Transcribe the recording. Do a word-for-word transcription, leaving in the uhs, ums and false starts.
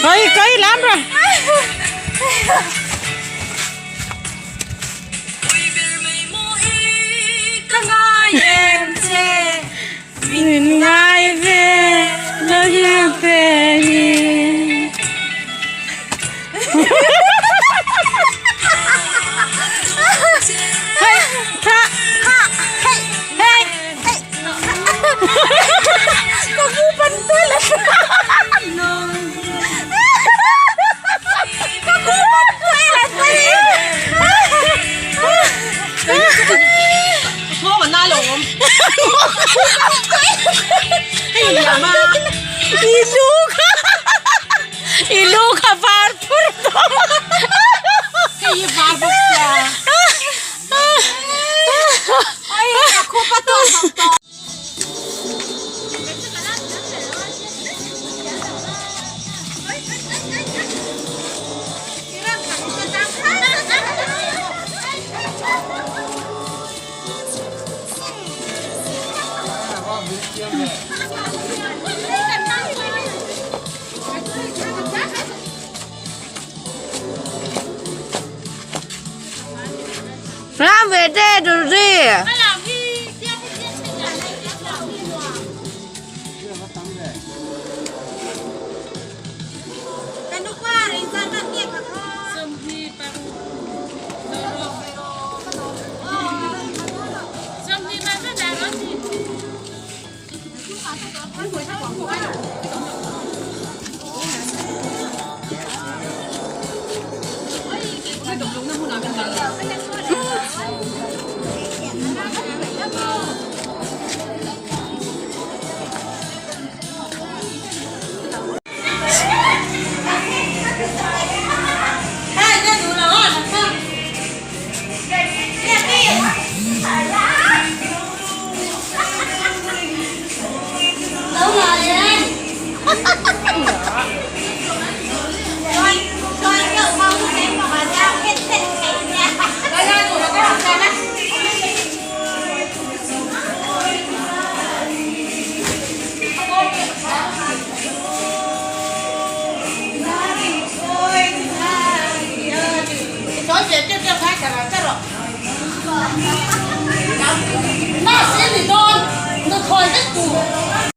Koi, koi, lam ra. Ka ngai em che. Min ngai ve, lo hieng fe ni. Hei, kha, kha, hei, hei, hei. Ka bu pan tuoi la. Ka bu pan tuoi la, tuoi. Ko ma na lo. Hei, ama. I lu kha. I lu kha var phur to. Hei, var bok sa. Ai, ka khup a to, to. Ram ve te dur ri.